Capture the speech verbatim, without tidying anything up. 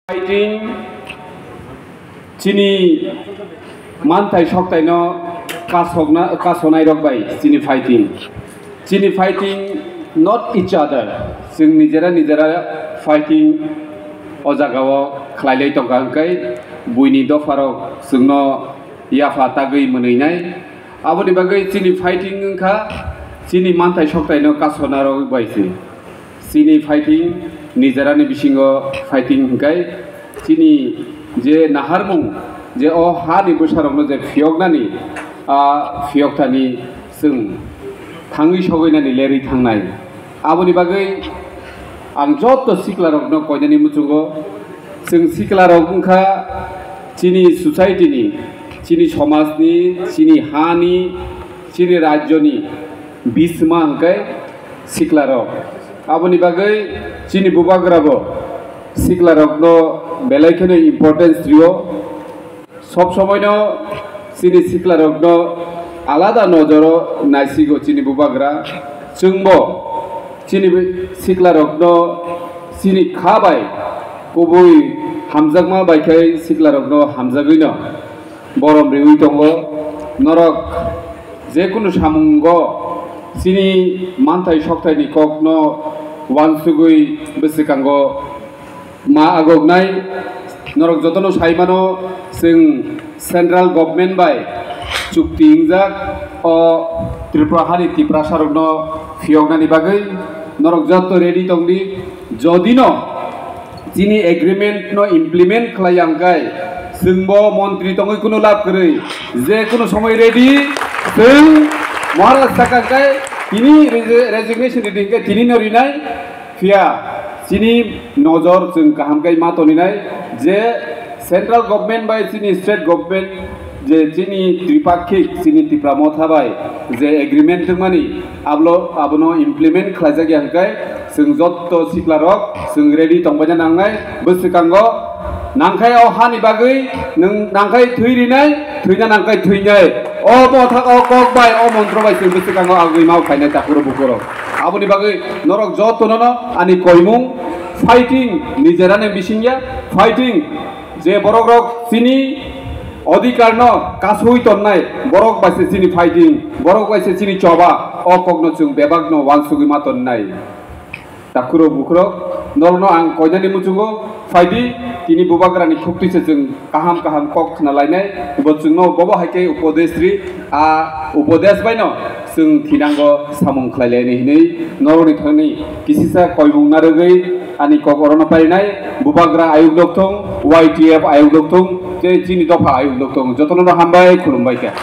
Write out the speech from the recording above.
Fighting chini manthai soktaino kasokna, kasonai rok bai chini fighting. Chini fighting not each other. Chwng nijera nijera fighting o jagao khlailai tongkha hwnkhe buini dopharok chwngno yapha tagwi mwnwinai. Aboni bagwi chini fighting wngkha chini manthai soktaino kasonarok bai se. Chini fighting nijerani bisingo fighting hwnkhe chini je naharmung je o hani bwsarokno je phiyoknani, a phiyokthani chwng thangwi sogwinani lerwi thangnai. Aboni bagwi ang joto siklarokno koinani muchungo, chwng siklarok wngkha chini society ni, chini somajni, chini hani, chini rajyoni bisma hwnkhe siklarok. Aboni bagwi chini bubagrabo siklarokno belai kheno importance rio. Sob somoino chini siklarokno alada nojoro naisigo chini bubagra. Chwngbo chini siklarokno chini kha bai kubui hamjakma bai khai siklarokno hamjagwino borom riwi tongo. Norok jekunu samungo chini manthai soktaini kokno uansugwi bwswkango ma agoknai. Norok jotono sai mano, chwng central government bai chukti wngjak o Tripura hani Tiprasarokno phiyoknani bagwi. Norok joto ready tongdi. Jodino chini agreement no implement khlai ya hwnkhe, chwngbo montri tongwi kunu lab kwrwi, je kunu somoi ready. Chwng Maharaj sakha hwnkhe tini resi-, resignation ridi hwnkhe tini no rinai. Phiya chini nojor chwng kaham khe ma toninai je central government bai chini state government je chini tripakhik chini Tipra Motha bai je agreement tongmani ablo abono implement khlaijak ya hwnkhe chwng jotto siklarok chwng ready tongbaina nangnai. Bwswkango nangkhai o hani bagwi nwng nangkhai thwi rinai, thwina nangkhai thwinai. O mothak o kok bai o montro bai chwng bwswkango agwi mau khainai takhuro bukhuro. Aboni bagwi norok jotono no ani koimung fighting nijerani bisingya fighting je borok rok chini odhikar no kasui tonnai borok bai se chini fighting, borok bai se chini choba o kokno chwng bebak no uansugwi ma tonnai. Takhuro bukhurok, norokno ang koinani muchungo phaidi, tini bubagrani khukti se chwng kaham kaham kok khna lainai, bo chwngno bobo hai khe upodesh ri, a upodesh baino chwng thinango samung khlai lainai hinwi norokni thani kisisa koimung narwgwi ani kok orono parinai. Bubagra ayuk dokthung, Y T F ayuk dokthung, tei chini dopha ayuk dokthung, jotono no hambai, khulumbai kha.